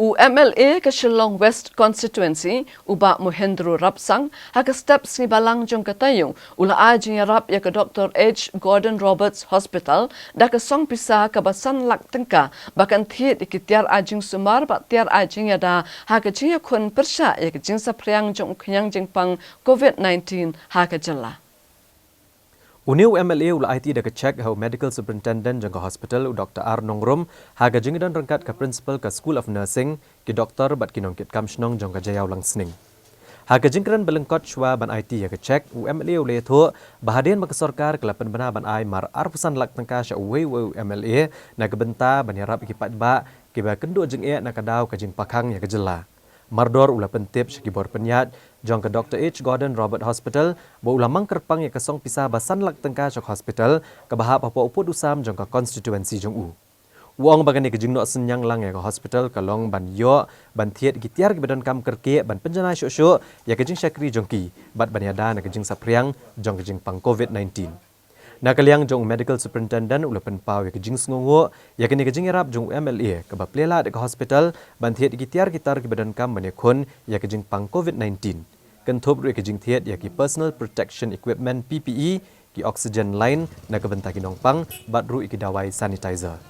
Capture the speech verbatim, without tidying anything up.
U M L A ka Shillong West Constituency, u Bah Mohendro Rapsang, ha ka step sngi Balang jong ka taïew, u la ai jingïarap ïa ka Doctor H Gordon Roberts Hospital da ka song pisa kaba san lak tyngka ba kan thied ïa ki tiar ai jingsumar bad tiar ai jingïada ha ka jingïakhun pyrshah ïa ka jingsaphriang jong u khñiang jingpang COVID nineteen ha ka jylla. Une u M L A u la aiti da ka cheque ha u Medical Superintendent jong ka hospital, u Doctor R Nongrum, ha ka jingdon ryngkat ka Principal ka School of Nursing, ki doktor bad ki nongkitkam shnong jong ka Jaïaw Langsning. Ha ka jingkren ba lyngkot shuwa ban aiti ïa ka cheque, u M L A u la ïathuh ba hadien ba ka sorkar ka la pynbna ban ai mar arphew san lak tyngka sha uwei uwei u M L A na ka bynta ban ïarap ïa ki paidbah kiba kynduh jingeh na ka daw ka jingpakhang ïa ka jylla. Mardor u la pyntip sha ki bor pynïaid jong ka Doctor H Gordon Roberts Hospital ba u la mang kyrpang ïa ka song pisa ba san lak tyngka sha ka hospital kaba hap hapoh u pud u sam jong ka constituency jong u. U ong ba kane ka jingnoh synñiang lang ïa ka hospital ka long ban ïoh ban thied ki tiar kiba donkam kyrkieh ban pynjanai shuh shuh ïa ka jingshakri jong ki bad ban ïada na ka jingsaphriang jong ka jingpang COVID nineteen. Na ka liang jong u Medical Superintendent u la pynpaw ïa ka jingsngewnguh ïa kane ka jingïarap jong u M L A kaba plie lad ïa ka hospital ban thied ïa ki tiar ki tar kiba donkam ban ïakhun ïa ka jingpang COVID nineteen. Kynthup ruh ïa ka jingthied ïa ki personal protection equipment, P P E, ki oxygen line na ka bynta ki nongpang bad ruh ïa ki dawai sanitizer.